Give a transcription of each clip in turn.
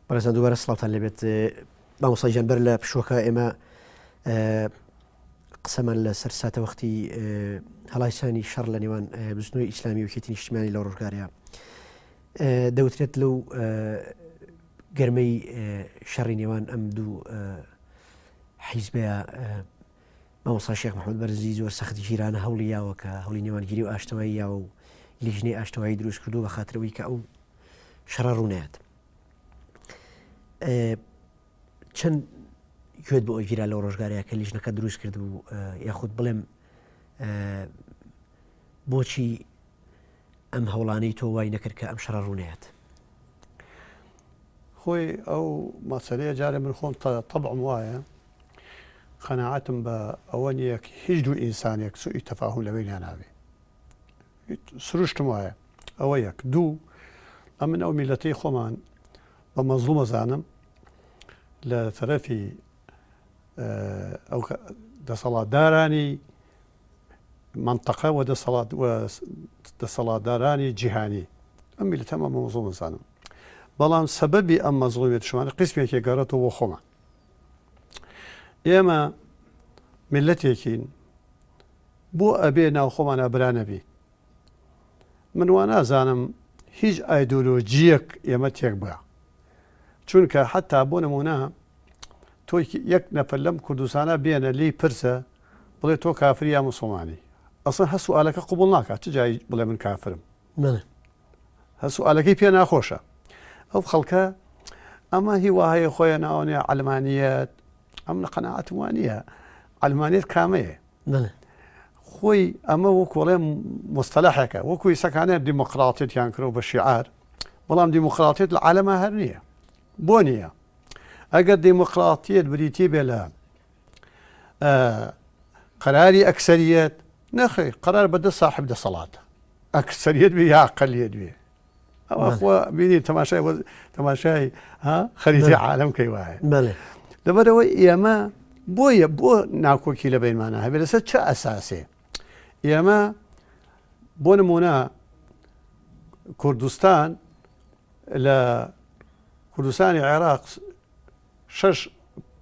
بەڕێزان دووبارە سڵاوتان لێبێت مامۆستا گیان بەر لە پشووەکە ئێمە قسەمان لە سەر ساتەوەختی هەڵایسانی شەڕ لە نێوان بزنەوەی ئیسلامی و یەکێتی نیشتیمانی لە ڕۆژگارەیە دەوترێت لەو گەرمەی شەڕی نێوان ئەم دوو حیزبەیە مامۆستا شێخ محمد بەرزی زۆر سەخت گیرانە هەوڵی یاوە کە هەوڵی نێوانگیری و ئاشتەوایی یاوە و لیژنەی ئاشتەوایی دروست کردو بە خاترەوەی کە ئەو شەڕە ڕوونایەت چەند گوێت بۆ ئەگیرا لەو ڕۆژگارەیە کە لیژنەکە دروست کرد بوو یاخود بڵێم بۆچی ئەم هەوڵانەی تۆ وای نەکرد کە ئەم شەڕە ڕوونەیەت؟ خۆی ئەو مەسەلەیە جارێ من خۆم تەبعم وایە قەناعەتم بە ئەوە نییە هیچ دوو ئینسانێک سوئی تەفاهم لە بەینیان نابێ سروشتم وایە ئەوە یەک دوو ئەمن ئەو میلەتەی خۆمان بە مەزڵومە زانم لە تەرەفی ئەو دەسەڵاتدارانی مەنتەقە و دەسەڵات و دەسەڵاتدارانی جیهانی ئەم میلەتە ئەمە مەزڵوم زانم بەڵام سەبەبی ئەم مەزڵومیەتشمان قیسمێکی گەڕێتەوە بۆ خۆمان ئێمە میلەتێکین بۆ ئەبێ ناوخۆمانا برا نەبین؟ من وا نازانم هیچ ئایدۆلۆجییەک ئێمە تێک با. چونکە حەتا بۆ نموونە تۆ یەک نەفەر لەم کوردستانە بێنە لێی پرسە بڵێ تۆ کافری یا موسڵمانی؟ ئەسڵەن هەر سوئالەکە قبوڵ ناکات چ جای بڵێ من کافرم. هەر سوئالەکەی پێ ناخۆشە. ئەو خەڵکە ئەمە هی وا هەیە خۆیان ناوەنێ عەلمانیەت ئەم لە قەناعەتم وا نییە عەلمانیەت کامەیە؟ خۆی ئەمە وەکۆڵێ مستەلحێکە وەکو ئیسەکانە دیموکراتیان کرۆ بە شیعار بەڵام دیموکراتیت لە عالەمە هەر نییە بۆ نییە ئەگەر دیموکراتیت بریتی بێ لە قەراری ئەکسەریەت نەخێ قەرار بەدە ساحب دەسەڵاتە ئەکسەریەت بێ یا ئەقلیەت بێ ئەوە خوا بینی تەماشای تەماشای ها خەریتی عالم کەی وایە لەبەرەوەی ئێمە بۆیە بۆ ناکۆکی لە بینمانە هەبێت لەسەر چه ئەساسێ ئێمە بۆ نمونە کوردستان لە کوردستانی عێراق شش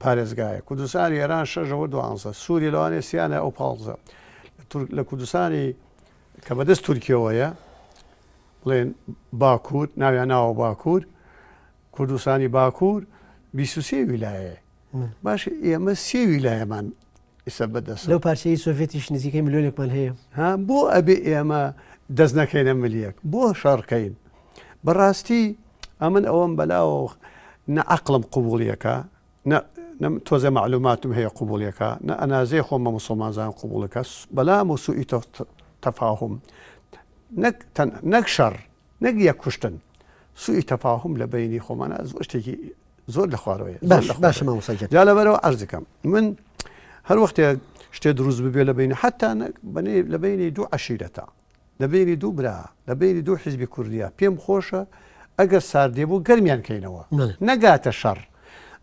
پارێزگایە کوردستانی ئێران شەژەوە دوانزە سووری لەوانێ سیانە ئەو پاڵزە لە کوردستانی کە بەدەست تورکیەوەیە بڵێن باکوور ناویان ناوە باکوور کوردستانی باکوور 23 ویلایە باش ئێمە سێ ویلایەمان ئیسە بەدەست لەو پارچەی سۆڤێتیش نزیکەی ملیۆنێکمان هەیە ها بۆ ئەبێ ئێمە دەست نەکەینە ملیەک بۆ شەڕکەین بەڕاستی ئەمن ئەوەم بەلاوە نە عقلم قوبولیەکە نە نە تۆزێ مەعلوماتم هەیە قبوڵیەکا نە ئەنازەی خۆم بە موسڵمان زانم قبوڵەکا بەلام و سوئی تەفاهم نەک تەن نەک شەڕ نەک یەک کوشتن سوئی تەفاهم لە بەینی خۆمانە زۆر شتێکی زۆر لە خوارەوەیە زۆر باش لە باشە خوارەوەیە. مامۆستا گیان جا لەبەرەوە عەرز دەکەم من هەر وەختێ شتێ دروست ببێ لە بەینی حەتا نەک بەنێ لە بەینی دوو عەشیرەتە لە بەینی دوو برا، لە بەینی دوو حیزبی کوردیا، پێم خۆشە ئەگەر ساردێ بوو گەرمیان کەینەوە، نەگاتە شەڕ.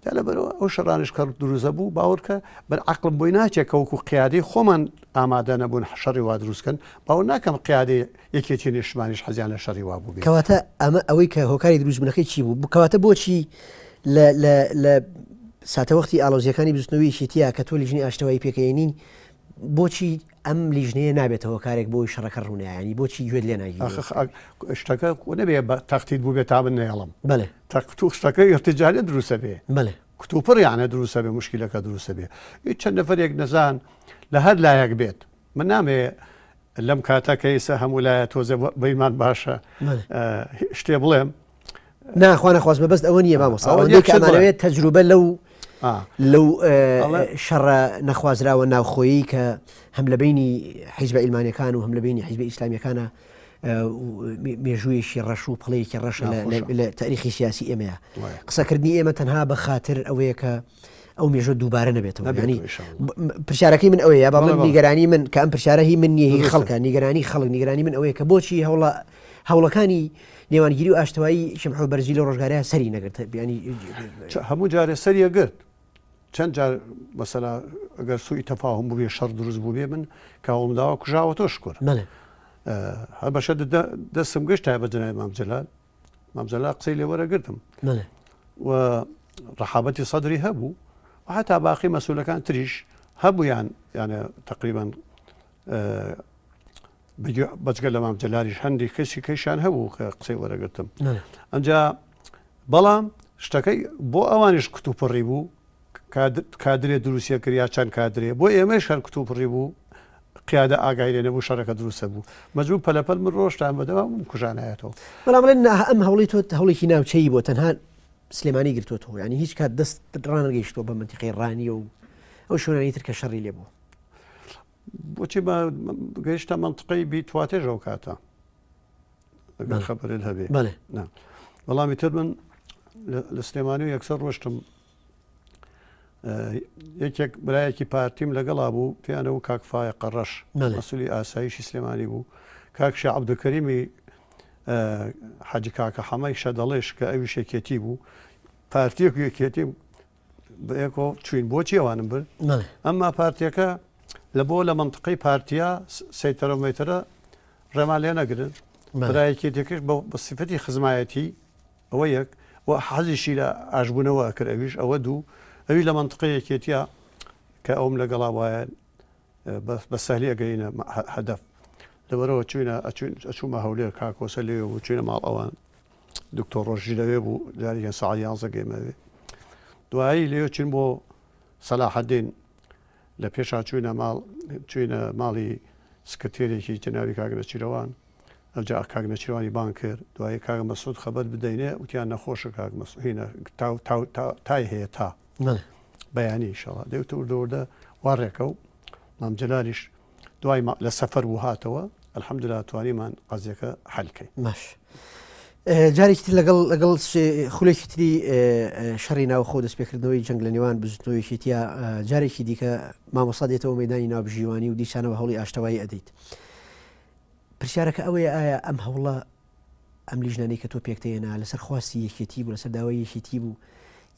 جا لەبەرئەوە ئەو شەڕانەش کە دروست ئەبوو، باوەڕ کە بەر عەقڵم بۆی ناچێ کە وەکوو قیادەی خۆمان ئامادە نەبوون شەڕی وا دروست کەن، باوەڕ ناکەم قیادەی یەکێتی نیشتمانیش حەزیان لە شەڕی وا بووبێ. کەواتە ئەمە ئەوەی کە هۆکاری دروستبوونەکەی چی بوو؟ کەواتە بۆچی لە لە لە ساتەوەختی ئاڵۆزییەکانی بزووتنەوەی یەکێتییا کە تۆ لیژنەی ئاشتەوایی پێکەیەنی بۆچی ئەم لیژنەیە نابێتە هۆکارێک بۆی شەڕەکە ڕوونەیا یانی بۆچی گوێت لێ ناگیرێت؟ ئاخ شتەکە نەبێ بە تەختیت بووبێ تا من نەیەڵم. بەلێ. تەختو شتەکە ئیرتجالیە دروسە بێ. بەلێ. کتوپڕ یانە دروسە بێ مشکیلەکە دروسە بێ. هیچ چەند نەفەرێک نەزان لە هەر لایەک بێت. من نامەوێ لەم کاتە کە ئیسە هەموو لایە تۆزێ بەینمان باشە شتێ بڵێم. نا خوا نەخواست مەبەست ئەوە نییە مامۆستا ئەوەندەی کە ئەمانەوێت تەجروبە لەو لەو شەڕە نەخوازراوە ناوخۆیی کە هەم لە بینی حیزبە ئیلمانەکان و هەم لە بینی حیزبە ئیسلامیەکانە مێژوویەکی ڕەش و پڵەیەکی ڕەش لە تاریخی سیاسی ئێمەیە قسەکردنی ئێمە تەنها بە خاطر ئەوەیە کە ئەو مێژوە دووبارە نەبێتەوە ینی پرسیارەکەی من ئەوەیە با من نیگەرانی من کە ئەم پرسیارە هی من نیە هی خەڵکە نیگەرانی خەڵک نیگەرانی من ئەوەیە کە بۆچی هەوڵە هەوڵەکانی نێوانگیری و ئاشتەوایی شەمحۆ بەرزی لەو ڕۆژگارەیا سەری نەگرت بیانی هەموو جارێ سەری ئەگرت چەند جار مەسەلا ئەگەر سوئی تەفاهم بووبێ شەڕ دروست بووبێ من کە هەوڵم داوە کوژاوەتەوە شکر بەڵێ هەر بەشە دەستم گەشت تایبەت جەنابی مام جەلال مام جەلال قسەی لێ وەرەگرتم بەڵێ. و ڕەحابەتی سەدری هەبوو و حتا باقی مەسولەکان تریش هەبوویان یانە تقریبان بەجگە لە مام جەلالیش هەندێک کەسی کەشیان هەبوو کە قسەی وەرەگرتم ئەجا بەڵام شتەکەی بۆ ئەوانیش کتوپڕی بوو کادرێ دروستە کرد یا چەند کادرێ بۆ ئێمەش هەر کتوپڕی بوو قیادە ئاگای لێ نەبوو شەرەکە دروستە بوو مەجبور پەلەپەل من ڕۆشتان بەدەوا کوژانایەتەوە. بەڵام بڵێن ئەم هەوڵی تۆ هەوڵێکی ناوچەیی بۆ تەنها سلێمانی گرتووەتەوە یانی هیچ کات دەست ڕانەگەیشتووە بە منتیقەی ڕانیە و ئەو شوێنانی تر کە شەڕی لێ بوو. بۆچی بە گەیشتە منتقەی بیتواتێژ ئەو کاتە ئەگەر خەبەرت هەبێ بەڵێ بەڵامی تر من لە سلێمانی و یەکسەر ڕۆشتم یەکێک برایەکی پارتیم لەگەڵا بوو پێیانەوە کاک فایە قەڕەش مەسولی ئاسایشی سلێمانی بوو کاک شێ عەبدولکەریمی حەجی کاکە حەمەی شەدەڵێش کە ئەویش یەکێتی بوو پارتیەک و یەکێتی بەیەکۆ چوین بۆچی ئەوانم برد ئەمما پارتیەکە لە بۆ لە منطقەی پارتیا سەیتەرە مەیتەرە ڕێمان لێ نەگرن برایەکێتەکەش بە سفەتی خزمایەتی ئەوە یەک و حەزیشی لە ئاشبوونەوە ئەکرد ئەویش ئەوە دوو ئەوی لە مەنتقەی یەکێتیە کە ئەوم لەگەڵا وایە بە سەهلی ئەگەینە هەدەف لەبەرەوە چوینە ئەچوومە هەولێر کاکۆسە لێ بوو چوینە ماڵ ئەوان دکتۆر ڕۆژی لەوێ بوو جاریان ساعت یانزە گەیمەوێ دوایی لێ چین بۆ سەلاحەدین لە پێشا چوینە ماڵ چوینە ماڵی سکرتێرێکی جەنابی کاک نەچیرەوان ئەوجا کاک نەچیروانی بانگ کرد دوایی کاک مەسعود خەبەر بدەینێ وتیان نەخۆشە کاک مەسعود هینە تاو تاو تا تای هەیە تا بەیانی ئیشەڵا دەوتە وردە وردە وا ڕێکە و مام جەلالیش دوای لە سەفەر بوو هاتەوە الحمدلله توانیمان قەزیەکە حەل کەین. باش جارێکی تر لەگەڵ لەگەڵ خولێکی تری شەڕی ناوخۆ دەستپێکردنەوەی جەنگ لە نێوان بزوتنەوەی یەکێتیە جارێکی دیکە مامۆستا دێتەوە مەدانی ناوبژیوانی و دیسانەوە هەوڵی ئاشتەوایی ئەدەیت پرسیارەکە ئەوەیە ئایا ئەم هەوڵە ئەم لیژنانەی کە تۆ پێکتێنا لەسەر خواستی یەکێتی بوو لەسەر داوای یەکێتی بوو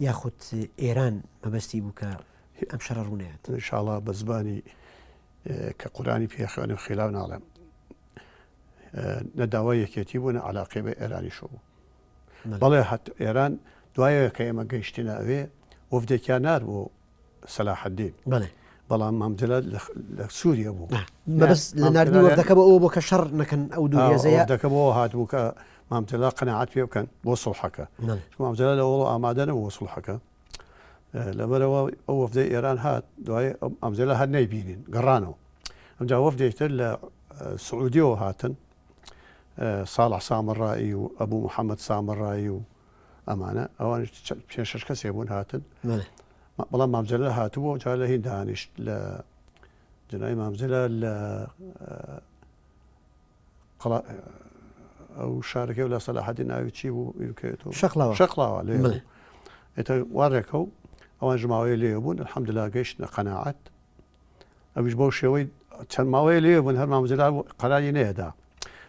یاخود ئێران مەبەستی بوو کە ئەم شەڕە ڕوونەیەت ئینشاڵا بە زبانی کە قورانی پێخوێنم خیلاو ناڵێم نە داوای یەکێتی بوو نە علاقەی بە ئێرانیشەوە بوو بەڵێ هەت ئێران دوایەوە کە ئێمە گەیشتینە ئەوێ وەفدێکیان نار بۆ سەلاحەدین بەڵێ بەڵام مام جەلال لە سووریە بوو مەبەست لە ناردنی وەفدەکە بۆ ئەوە بۆ کە شەڕ نەکەن ئەو دوو هێزەیە وەفدەکە بۆ هاتبوو کە مام جەلال قەناعەت پێ بکەن بۆ سوڵحەکە مام جەلال لەوەڵ ئامادە نەبوو بۆ سوڵحەکە لەبەرەوە ئەو وەفدەی ئێران هات دوای مام جەلال هەر نەیبینین گەڕانەوە ئەمجا وەفدێکتر لە سعودیەوە هاتن ساڵح سامەڕایی و ئەبوو محەممەد سامەڕایی و ئەمانە ئەوان پێ شش کەسێ بوون هاتن بەڵام مام جەلال هاتبوو جا لە هین دانیشت لە جنای مام جەلال لە قەڵا ئەو شارەکەی و لە سەلاحەدین ناوی چی بوو بیرکەوێتەوە شەقڵاوە شەقڵاوە لێ بوو. ئێتە وا ڕێکەو ئەوان ژماوەیە لێ بوون الحەمدلله گەیشتنە قەناعەت ئەویش بەو شێوەی چەند ماوەیە لێ بوون هەر مام جەلال قەراری نەیەدا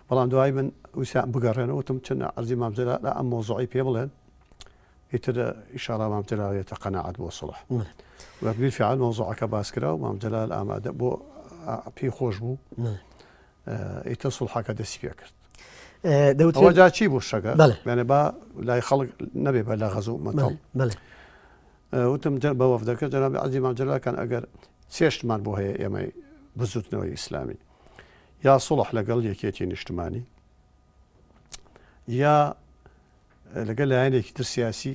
بەڵام دوای من ویستیان بگەڕێنەوە وتم چنە عەرزی مام جەلال ئەم مۆزوعی پێ بڵێن ئیتر ئیشاڵا مام جەلال یەتە قەناعەت بۆ سوڵح و بالفعل مەوزوعەکە باس کرا و مام جەلال ئامادە بۆ پێی خۆش بوو ئیتر سوڵحەکە دەستی پێ کرد دەوترێت جا چی بوو شەکە یانێ با لای خەڵک نەبێ بە لە غەز و مەتەڵ وتم بە وەفدەکە جەنابی عەزیز مام جەلال کان ئەگەر چێشتمان بۆ هەیە ئێمەی بزوتنەوەی ئیسلامی یا سوڵح لەگەڵ یەکێتی نیشتمانی یا لەگەل لایەنێکی تر سیاسی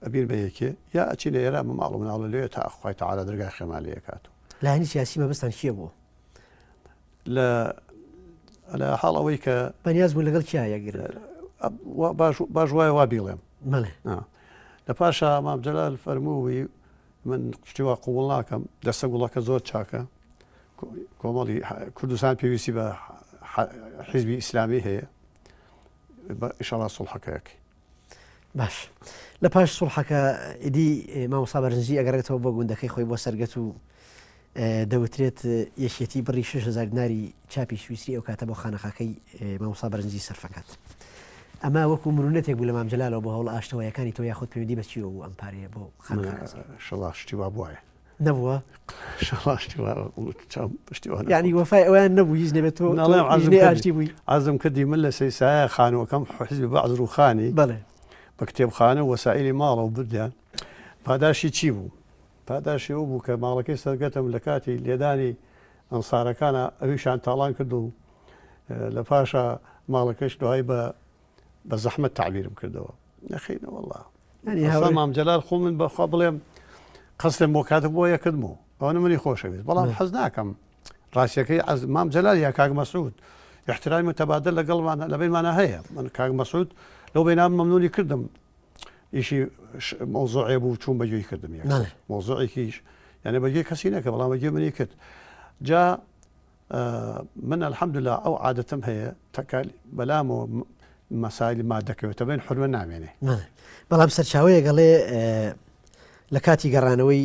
ئەبین بە یەکێ یا ئەچینە ئێرە بە ماڵ و مناڵە لێ تا خوای تەعالا دەرگای خێمان لێ کات و لایەنی سیاسی مەبەستان کێ بوو؟ لە لە حاڵ ئەوەی کە بەنیاز بوون لەگەڵ کیا یەکگرن؟ باش باش وایە وا بیڵێم بەڵێ لە پاشا مام جەلال فەرمووی من شتی وا قبوڵ ناکەم دەستە گوڵەکە زۆر چاکە کۆمەڵی کوردستان پێویستی بە حیزبی ئیسلامی هەیە ئیشەڵا سوڵحەکەیەکەی. باش لە پاش سوڵحەکە ئیدی مامۆستا بەرزنجی ئەگەڕێتەوە بۆ گوندەکەی خۆی بۆ سەرگەت و دەوترێت یەکێتی بڕی 6000 دیناری چاپی سویسری ئەو کاتە بۆ خانەقاکەی مامۆستا بەرزنجی سەرفەکات ئەمە وەکو مرونەتێک بوو لە مام جەلالەوە بۆ هەوڵ ئاشتەوەیەکانی تۆ یاخود پەیوەندی بە چیەوە بوو ئەم پارەیە بۆ خانەقاکە شڵا شتی وا بوایە نەبووە؟ شڵا شتی وا چاوم شتی وا نەبوو. یعنی وەفای ئەویان نەبوو هیچ نەبێت تۆ ناڵێم عەزم لیژنەی کردی ئاشتی بووی عەزم کردی من لە سەیسایە خانووەکەم حزبی بەعس ڕووخانی بەڵێ. بە کتێبخانە و وەسائیلی ماڵەوە بردیان. پاداشی چی بوو؟ پاداشی ئەو بوو کە ماڵەکەی سەرگەتم لە کاتی لێدانی ئەنسارەکانا ئەویشان تاڵان کرد و لە پاشا ماڵەکەش دوای بە بە زەحمەت تەعبیرم کردەوە. نەخەینە وەڵا. ئەسڵا مام جەلال خۆ من بەخوا بڵێم قەسرم بۆ کاتە بۆ یەکردم و ئەوەنە منی خۆشەویست بەڵام حەز ناکەم ڕاستیەکەی عەز مام جەلال یا کاک مەسعود احترامی متبادل لەگەڵمان لە بینمانە هەیە من کاک مەسعود لەو بینام مەمنونی کردم ئیشی مەوزوعێ بوو چوون بە گوێی کردم یەکسەر مەوزوعێکیش یعنی بە گوێی کەسی نەکە بەڵام بە گوێی منی کرد جا من الحمدلله ئەو عادەتم هەیە تەکال بەلامەوە مەسایلی مادەکەوێتە بین حرمە نامێنێ بەڵام سەرچاوەیە گەڵێ لە کاتی گەڕانەوەی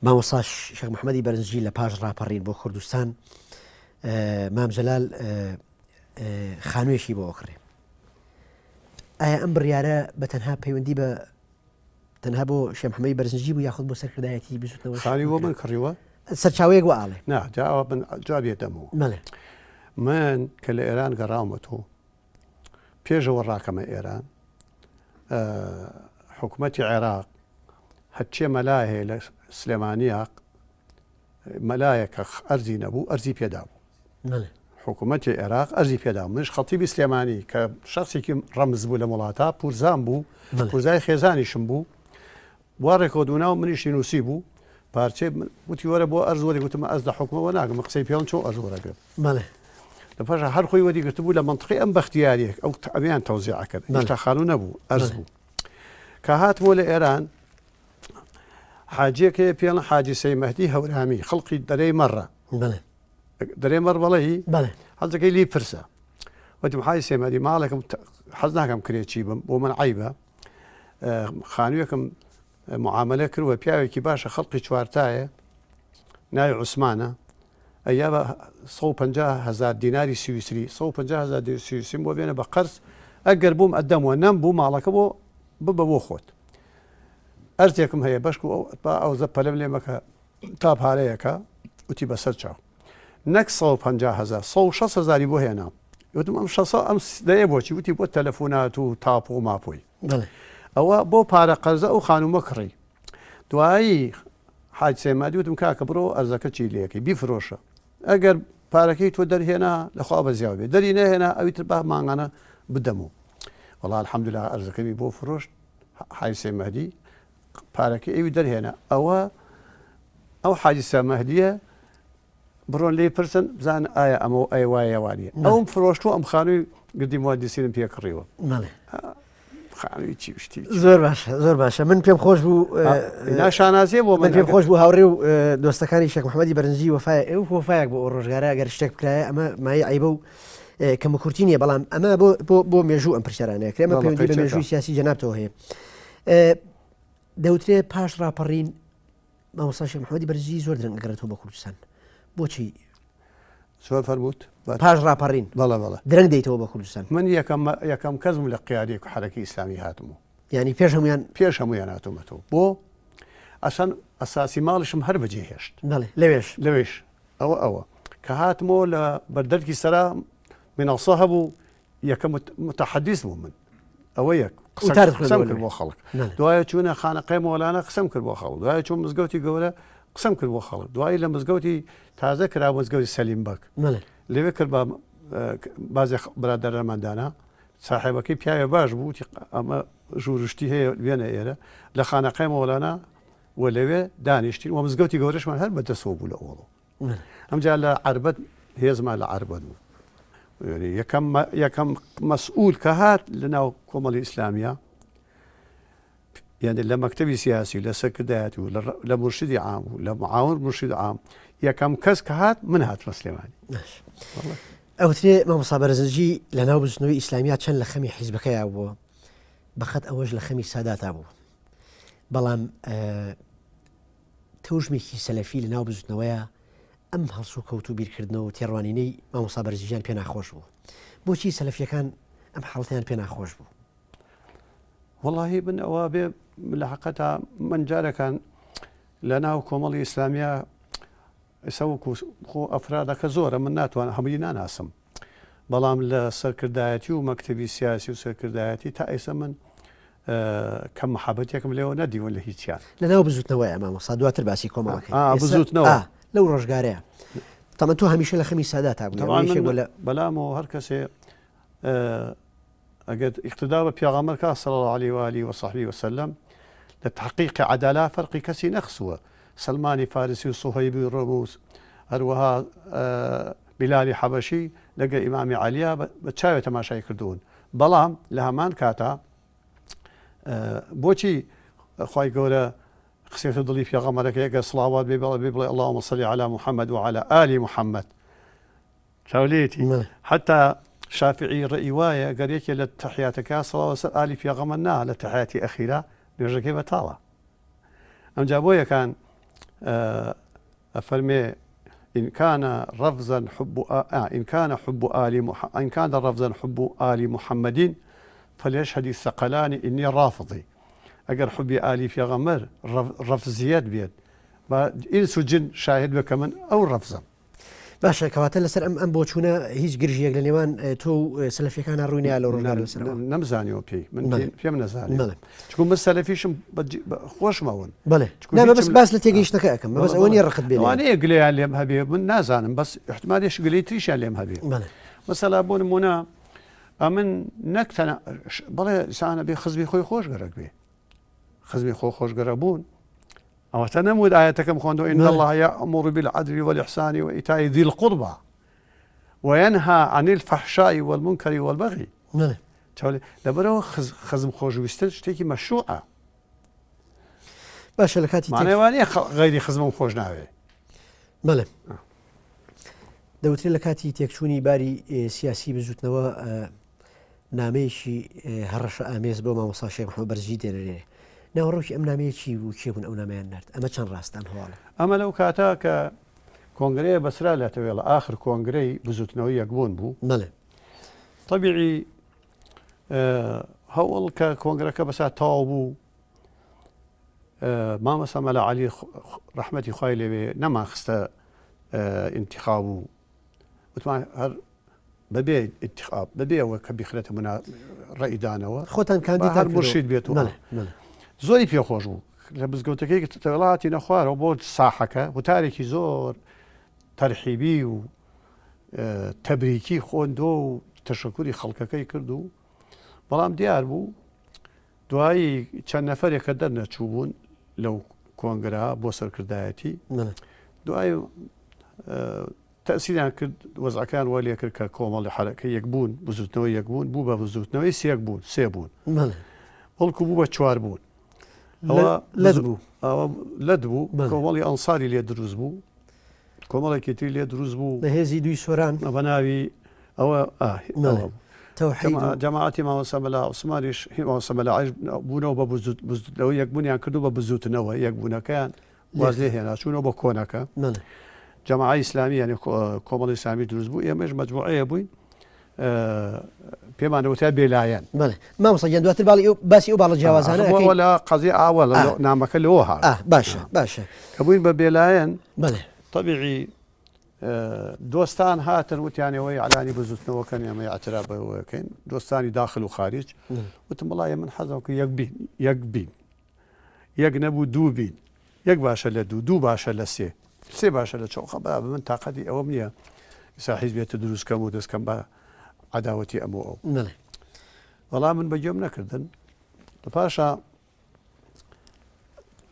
مامۆستا شێخ محەممەدی بەرزنجی لە پاش ڕاپەڕین بۆ کوردستان مام جەلال خانوویەکی بۆ ئەکڕێ ئایا ئەم بڕیارە بە تەنها پەیوەندی بە تەنها بۆ شێخ محەممەدی بەرزنجی بوو یاخود بۆ سەرکردایەتی بزوتنەوە خانی بۆ من کڕیوە سەرچاوەیەک وە ئاڵێ نا جاوە من جوابێ دەمەوە بەڵێ من کە لە ئێران گەڕاومە تۆ پێشەوە ڕاکەمە ئێران حکوومەتی عێراق هەرچێ مەلا هەیە لە سلێمانیا مەلایە کە ئەرزی نەبوو ئەرزی پێدا بوو حکوومەتی عێراق ئەرزی پێدا منش خەتیبی سلێمانی کە شخصێکی ڕەمز بوو لە وڵاتە پورزان بوو پورزای خێزانیشم بوو وا ڕێکەوتبوو ناو منیشی نووسی بوو پارچەی وتی وەرە بۆ ئەرز وەری گوتم ئەز لە حکومەوە ناگەم قسەی پێڵم چۆن ئەرز وەرەگرم بەڵێ لە پاشا هەر خۆی وەری گرتبوو لە منطقی ئەم بەختیاریەک ئەو ئەمیان تەوزیع کرد هێشتا خانوو نەبوو ئەرز بوو کە هاتمەوە لە ئێران حاجیەک هەیە پێڵ حاجی سەی مەهدی هەورامی خەڵقی دەرەی مەڕە بەڵێ دەرێ مەڕ بەڵێ بەڵێ حەزەکەی لی پرسە وتم حاجی سەی مەهدی ماڵێکم حەز ناکەم کرێچی بم بۆ من عیبە خانوویەکم معاملە کردوە پیاوێکی باشە خەڵقی چوارتایە ناوی عوسمانە ئەیا بە 150 هزار دیناری سویسری 150 هزار دیناری سویسریم بۆ بێنە بە قەرز ئەگەر بووم ئەدەمەوە نەم بوو ماڵەکە بۆ ببە بۆ خۆت ئەرزێکم هەیە بەشک و ئەو با ئەوزە پەلم لێ مەکە تا پارەیەکە وتی بەسەر چاو نەک 150 هزار 160 هزاری بۆ هێنام وتم ئەم شەسە ئەم دەیە بۆچی وتی بۆ تەلەفۆنات و تاپ و ماپۆی ئەوە بۆ پارە قەرزە ئەو خانومە کڕی دوایی حاج سێمادی وتم کاکە بڕۆ ئەرزەکە چی لەکەی بیفرۆشە ئەگەر پارەکەی تۆ دەرهێنا لەخوا بەزیاو بێ دەری نەهێنا ئەوی تر با مانگانە بدەم و وەڵا الحمدلله ئەرزەکەمی بۆ فرۆشت حاج سێمەهدی پارەکەی ئەوی دەرهێنا ئەوە ئەو حاجی سامەهدیە بڕۆن لێی پرسن بزانن ئایا ئەمە ئەی وایە وانە ئەوم فرۆشتوە ئەم خانووی گردی مهندسینم پێ کڕیوە خانووی چی شتی زۆر باشە زۆر باشە من پێم خۆش بوو ناشانازیە بۆ من پێم خۆش بوو هاوڕێ و دۆستەکانی شێخ محەممەدی بەرنجی وەفای ئەو وەفایەک بۆ ئەو ڕۆژگارە گەر شتێک بکرایە ئەمە مایە عیبە و کەم و کورتی نییە بەڵام ئەمە بۆ بۆ بۆ مێژوو ئەم پرسیارانەیە کرێمە پەیوەندی بە مێژووی سیاسی جەنابتەوە هەیە دەوترێ پاش ڕاپەڕین مامۆستا شێخ محەممەدی بەرزی زۆر درەنگ ئەگەڕێتەوە بۆ کوردستان بۆچی؟ زۆر فەرمووت پاش ڕاپەڕین بەڵێ بەڵێ درەنگ دەیتەوە بۆ کوردستان من یەکەم یەکەم کەس بووم لە قیادی حەرەکی ئیسلامی هاتم و یعنی پێش هەمویان پێش هەمویان هاتوومەتەوە بۆ ئەسەن ئەساسی ماڵیشم هەر بەجێ هێشت بەڵێ لەوێش لەوێش ئەوە ئەوە کە هاتمەوە لە بەردەرکی سەرا منەڵسە هەبوو یەکەم متحدیث بوو من ئەوە یەک قسەم کرد بۆ خەڵک دوایە چوونە خانەقای مۆلانە قسەم کرد بۆ خەڵک دوایە چوون مزگەوتی گەورە قسەم کرد بۆ خەڵک دوایی لە مزگەوتی تازە کرا مزگەوتی سەلیم بەگ لەوێ کرد بە بازێ برادەرەمان دانا ساحێبەکەی پیاوێ باش بوو ئەمە ژوورشتی هەیە وێنە ئێرە لە خانەقای مۆلانە و لەوێ دانیشتین و مزگەوتی گەورەشمان هەر بەدەسەوە بوو لە ئۆڵۆ ئەمجا لە عەربەت هێزمان لە عەربەت بوو یەکەم یەکەم مەسئول کە هات لە ناو کۆمەڵی ئیسلامیە یعنی لە مەکتتەبی سیاسی لە سەرکردایەتی و لە مرشدی عام و لە معاون مرشد عام یەکەم کەس کە هات من هاتمە سلێمانی ئەوترێ مامۆستا بەرزنجی لە ناو بزنەوەی ئیسلامیا چەند لە خەمی حیزبەکەیا بووە بەخەت ئەوەش لە خەمی ساداتا بوو بەڵام تەوژمێکی سەلەفی لە ناو بزوتنەوەیا ئەم هەڵسوکەوت و بیرکردنەوە و تێڕوانینەی مامۆستا بەرزنجیان پێ ناخۆش بوو. بۆچی سەلەفیەکان ئەم حاڵەتەیان پێ ناخۆش بوو؟ وەڵاهی من ئەوە بێ لە حەقەتا من جارەکان لە ناو کۆمەڵی ئیسلامیا ئێستا وەکو خۆ ئەفرادەکە زۆرە من ناتوانم هەمووی ناناسم. بەڵام لە سەرکردایەتی و مەکتەبی سیاسی و سەرکردایەتی تا ئێستا من کەم محەبەتێکم لێوە نەدیوە لە هیچیان. لە ناو بزوتنەوەیە مامۆستا دواتر باسی کۆمەڵەکەی بزوتنەوە لەو ڕۆژگارەیە تەمەن تۆ هەمیشە لە خەمی ساداتا بووی لە بەلامەوە هەر کەسێ ئەگەر ئیقتدا بە پێغەمبەر کا صلی اللە علیه و آله و صحبه وسلم لە تحقیق عدالە فەرقی کەسی نەخسووە سەلمانی فارسی و صهیبی ڕۆم و هەروەها بیلالی حەبەشی لەگەر ئیمامی عەلیا بە چاوێ تەماشای کردوون بەڵام لە هەمان کاتا بۆچی خوای گەورە قسێتە دڵی پێغەمبەرەکەی ئەگەر سڵاوات بێ بڵێ بڵێ اللهم صل علی محمد وعلى آل محمد چاولێتی حتا شافعی ڕئی وایە گەر یەکێ لە تەحیاتەکە سڵاو سەر ئالی پێغەمبەر نا لە تەحیاتی ئەخیرا نوێژەکەی بەتاڵە ئەمجا بۆ یەکان ئەفەرمێ إن كان رفضا حب إن كان حب آل إن كان رفضا حب آل محمد فليشهد الثقلان إني رافضي ئەگەر حبی ئالی پێغەمبەر ڕەفزیەت بێت با ئینس و جن شاهد بێ کە من ئەو ڕەفزەم. باشە کەواتە لەسەر ئەم ئەم بۆچوونە هیچ گرژیەک لە نێوان تۆ و سەلەفیەکانە ڕووی نیا لەو ڕۆژگارە لەسەر ئەوە؟ نەمزانیەوە پێی من پێم نەزانی چونکە من سەلەفیشم خۆشمەون بەڵێ بەس باس لە تێگەیشتنەکە ئەکەم بەس ئەوە نییە ڕقت بێ لەوانەیە گلەیان لێم هەبێ من نازانم بەس احتمالێش گلەی تریشیان لێم هەبێ مەسەلا بۆ نمونە ئەمن نەک تەنە بەڵێ ئینسانە بێ خزمی خۆی خۆش گەرەک بێ خزمی خۆ خۆشگەرە بوون ئەوەتە نەموت ئاەتەکەم خوێندەوە إن الله يأمر بالعدل والإحسان وإيتاء ذي القربى وينهى عن الفحشاء والمنكر والبغي لەبەرەوە خزم خۆشویستن شتێکی مەشروعە باشە لە کاتی مانەوانە غیری خزمم خۆش ناوێ بەڵێ دەوترێت لە کاتی تێکچوونی باری سیاسی بزوتنەوە نامەیەکی هەڕەشە ئامێز بۆ مامۆستا شێخ محەممەد بەرزنجی دێنەرێ. ناوەڕۆکی ئەم نامەیە چی بوو کێ بوون ئەو نامەیان نارد؟ ئەمە چەند ڕاستە ئەم هەواڵە؟ ئەمە لەو کاتە کە کۆنگرەیە بەسرا لە تەوێڵە ئاخر کۆنگرەی بزوتنەوەی یەکبوون بوو. بەڵێ. تەبیعی هەوڵ کە کۆنگرەکە بەسا تەواو بوو مامۆستا مەلا عەلی ڕەحمەتی خوای لێ بێ نەمان خستە ئینتیخاب و وتمان هەر بەبێ ئینتیخاب بەبێ ئەوە کە بیخرێتە منا ڕێیدانەوە خۆتان کاندیدتان هەر مورشید بێت و زۆری پێخۆش بوو لە مزگەوتەکەی تەوێڵاتی نەخوارەوە بۆ ساحەکە وتارێکی زۆر تەرحیبی و تەبریکی خۆندۆ و تەشەکوری خەڵکەکەی کرد و بەڵام دیار بوو دوایی چەند نەفەرێک کە دەرنەچوو بوون لەو کۆنگرە بۆ سەرکردایەتی دوای تەسیریان کرد وەزعەکان وە لێ کرد کە کۆمەڵی حرەکە یەک بوون بزوتنەوە یەک بوون بوو بە بزوتنەوەی سێک بوون سێ بوون بەڵکو بوو بە چوار بوون لەت بوو لەت بوو کۆمەڵی ئەنساری لێ دروست بوو کۆمەڵێکی تری لێ دروست بوو. بە هێزی دووی سۆران. بە ناوی ئەوە جەماعەتی مامۆستا مەلا عوسمانیش هی مامۆستا مەلا عەلیش بوونەوە بە بزووتنەوە یەکبوونیان کردو بە بزووتنەوە یەکبوونەکەیان واز لێ هێنا چوونەوە بە کۆنەکە جەماعە ئیسلامی یعنی کۆمەڵی ئیسلامی دروست بوو ئێمەش مەجموعەیە بووین پێمان دەوترا بێلایەن. بەڵێ مامۆستا گیان دواتر باڵی ئەو باسی ئەو باڵە جیاوازانە ئەکەین. ئەوە لە قەزیە ئاوە لە نامەکە لەوە هات. باشە باشە. کە بووین بە بێلایەن. بەڵێ. تەبیعی دۆستان هاتن وتیان ئێوە ئیعلانی بزوتنەوەکەن ئێمە ئیعتراف بەوە ئەکەین دۆستانی داخل و خاریج وتم وەڵا من حەزم کرد یەک بین یەک بین یەک نەبوو دوو بین یەک باشە لە دوو دوو باشە لە سێ سێ باشە لە چۆخە با من تاقەتی ئەوەم نییە ئیسا حیزبێتە دروست کەم و دەستکەم بە عەداوەتی ئەم و ئەو وەڵا من بەگوێم نەکردن لە پاشا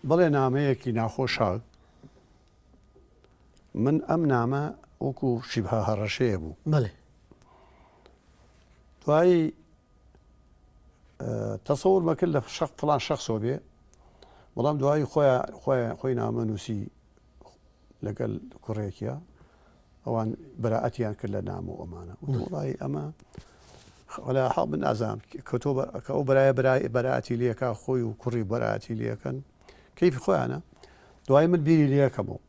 بڵێ نامەیەکی ناخۆشە من ئەم نامە وەکو شیبها هەڕەشەیە بوو دوایی تەسەور مەکرد لە شەق فڵان شەخسەوە بێ بەڵام دوایی خۆیان خۆیان خۆی نامە نووسی لەگەل کوڕێکە ئەوان بەرائەتیان کرد لە نام و ئەمانە وڵی ئەمە ولا حاڵ من نازانم کە تۆ کە ئەو برایە برای بەراتی لەکە خۆی و کوڕی بەراتی لەکەن کەیفی خۆیانە دوای من بیری لەکەمەوە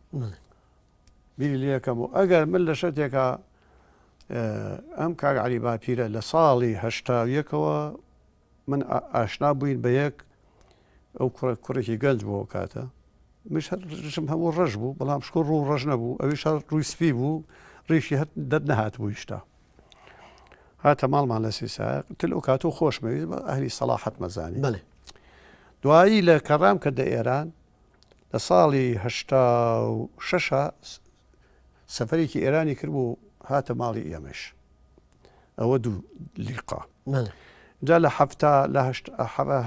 بیری لەکەم و ئەگەر من لە شەتێکە ئەم کاک عەلی باپیرە لە ساڵی هەشتاویەکەوە من ئاشنا بووین بە یەک ئەو کوڕە کوڕێکی گەنج بۆ کاتە مش ڕشم هەموو ڕەش بوو بەڵام شکۆ ڕوو ڕەش نەبوو ئەویش هەر ڕووی سپی بوو ڕیشی هەر دەر نەهات بوو هیشتا. هاتە ماڵمان لە سیسایە تل ئەو کاتۆ خۆشمەویست بە ئەهلی سەڵاحەت مەزانی بەڵێ دوایی لە کەڕام کردە ئێران لە ساڵی هەشتا و شەشا سەفەرێکی ئێرانی کرد بوو هاتە ماڵی ئێمەش ئەوە دوو لیقا جا لە هەفتا لە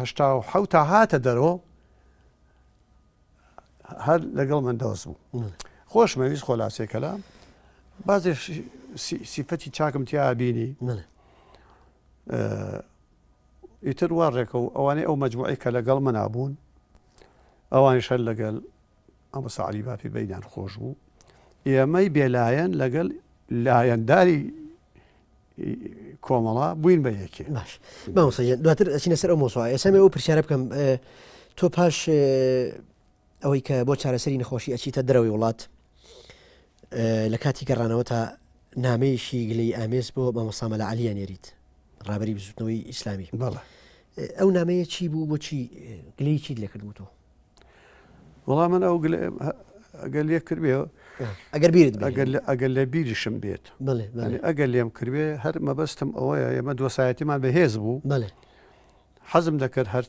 هەشتا و حەوتا هاتە دەرەوە هەر لەگەڵ من دۆست بوو خۆشمەویست خۆلاسێ کەلام بازێ سیفەتی چاکم تیا بینی ئیتر وا ڕێکە و ئەوانەی ئەو مەجموعی کە لەگەڵ منا بوون ئەوانیش هەر لەگەل مامۆستا عەلی باپیر بەینیان خۆش بوو ئێمەی بێلایەن لەگەل لایەنداری کۆمەڵا بووین بە یەکێ باش مامۆستا گیان دواتر ئەچینە سەر ئەو مۆسوعە ئێستا ئەو پرسیارە بکەم تۆ پاش ئەوەی کە بۆ چارەسەری نەخۆشی ئەچیتە دەرەوەی وڵات لە کاتی گەڕانەوە تا نامەیەکی گلەی ئامێز بۆ مامۆستا مەلا عەلی ئەنێریت ڕابەری بزوتنەوەی ئیسلامی بەڵێ ئەو نامەیە چی بوو بۆچی گلەی چیت لێ کردبوو تۆ وەڵا من ئەو گلە ئەگەر لێ کردبێ ئەگەر بیرت بێ ئەگەر ئەگەر لە بیریشم بێت بەڵێ بەڵێ یعنی ئەگەر لێم کردبێ هەر مەبەستم ئەوەیە ئێمە دۆسایەتیمان بەهێز بوو بەڵێ حەزم دەکرد هەر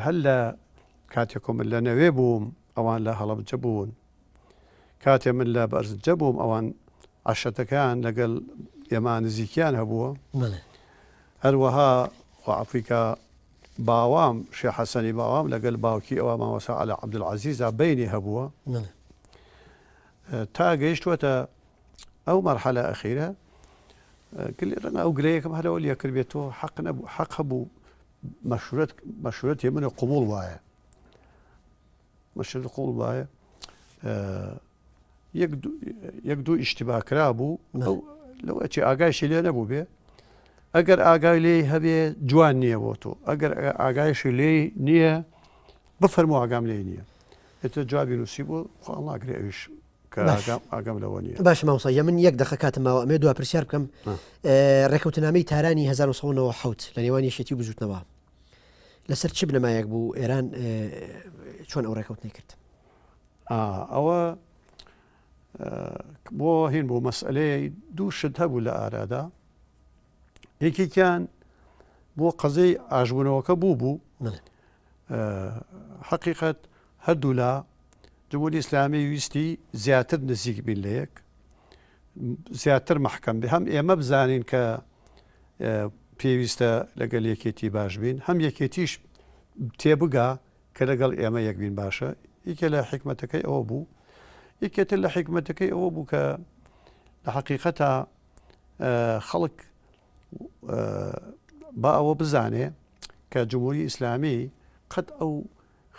هەر لە کاتێک من لە نەوێ بووم ئەوان لە هەڵەبجە بوون کاتێ من لە بەرزجە بووم ئەوان عەشرەتەکەیان لەگەل ئێمە نزیکیان هەبووە هەروەها خوا عەفوی کا باوام شێخ حەسەنی باوام لەگەل باوکی ئەوە مامۆستا عەلا عەبدولعەزیزا بەینی هەبووە تا گەیشتووەتە ئەو مەرحەلە ئەخیرە گلی ڕەنگە ئەو گلەیەکم هەرەوە لێ کردبێت تۆ حەق نەبوو حەق هەبوو مەشورەت مەشورەتی من قبوڵ وایە مەشورەت قبوڵ وایە یەک دوو ئیشتبا کرا بوو لەو ئەچی ئاگایشی لێ نەبوو بێ ئەگەر ئاگای لێی هەبێ جوان نییە بۆ تۆ ئەگەر ئاگایشی لێی نییە بفەرمو ئاگام لێ نییە ئێتر جوابی نووسی بۆ خوا ناگرێ ئەویش کە ئاگام لەوە نییە باش مامۆستا گیان من یەک دەقە کاتم ماوە ئەمێ دوا پرسیار بکەم ڕێکەوتنامەی تارانی 1997 لە نێوان یەکێتی و بزوتنەوە لەسەر چ بنەمایەک بوو ئێران چۆن ئەو ڕێکەوتنی کرد ئەوە بۆ هین بوو مەسئلەیە دوو شت هەبوو لە ئارادا یەکێکیان بۆ قەزەی ئاشبوونەوەکە بوو بوو حقیقت هەردوولا جمهوری ئیسلامی ویستی زیاتر نزیک بین لە یەک زیاتر محکەم بێ هەم ئێمە بزانین کە پێویستە لەگەل یەکێتی باش بین هەم یەکێتیش تێبگا کە لەگەڵ ئێمە یەک بین باشە یەکێ لە حیکمەتەکەی ئەوە بوو یەکێتر لە حیکمەتەکەی ئەوە بوو کە لە حقیقەتا خەڵک با ئەوە بزانێ کە جمهوری ئیسلامی قەت ئەو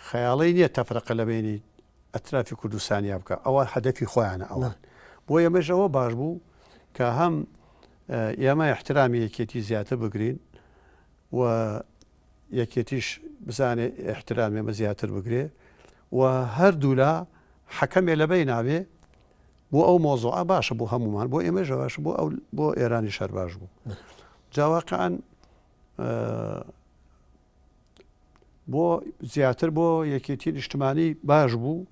خەیاڵی نییە تەفرەقە لە بینی ئەترافی کوردستانیا بکە ئەوە هەدەفی خۆیانە ئەوان بۆ ئێمەش ئەوە باش بوو کە هەم ئێمە احترامی یەکێتی زیاتر بگرین و یەکێتیش بزانێ ئیحترام ئێمە زیاتر بگرێ و هەردوولا حەکەمێ لە بەینا بێ بۆ ئەو مۆزوعە باشە بۆ هەمومان بۆ ئێمەش باش بۆ ئەو بۆ ئێرانیش هەر باش بوو جاواقعا بۆ زیاتر بۆ یەکێتی نیشتمانی باش بوو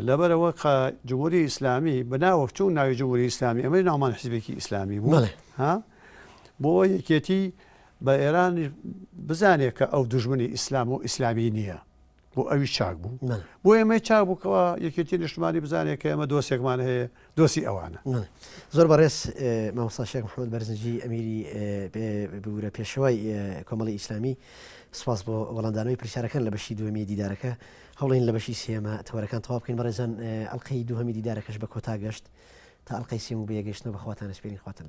لەبەرئەوە کە جمهوری ئیسلامی بە ناوە چون ناوی جمهوری ئیسلامی ئەمەی ناومان حزبێکی ئیسلامی بوو ها بۆ یەکێتی بە ئێران بزانێت کە ئەو دژمنی ئیسلام و ئیسلامی نییە بۆ ئەوی چاک بوو بۆ ئێمەی چاک بوو کەوا یەکێتی نیشتمانی بزانێت کە ئێمە دۆسێکمان هەیە دۆسی ئەوانە. زۆر بەڕێز مامۆستا شێخ محمد بەرزنجی ئەمیری ببورە پێشەوای کۆمەڵی ئیسلامی سپاس بۆ وەڵامدانەوەی پرسیارەکان لە بەشی دووەمی دیدارەکە هەوڵین لە بەشی سێمە تەوەرەکان تەواو بکەین بەڕێزان ئەڵلقەی دووهەمی دیدارەکەش بە کۆتا گەشت تا ئەڵلقەی سێم و بەیەگەشتنەوە بەخواتان ئەسپێرین خواتان.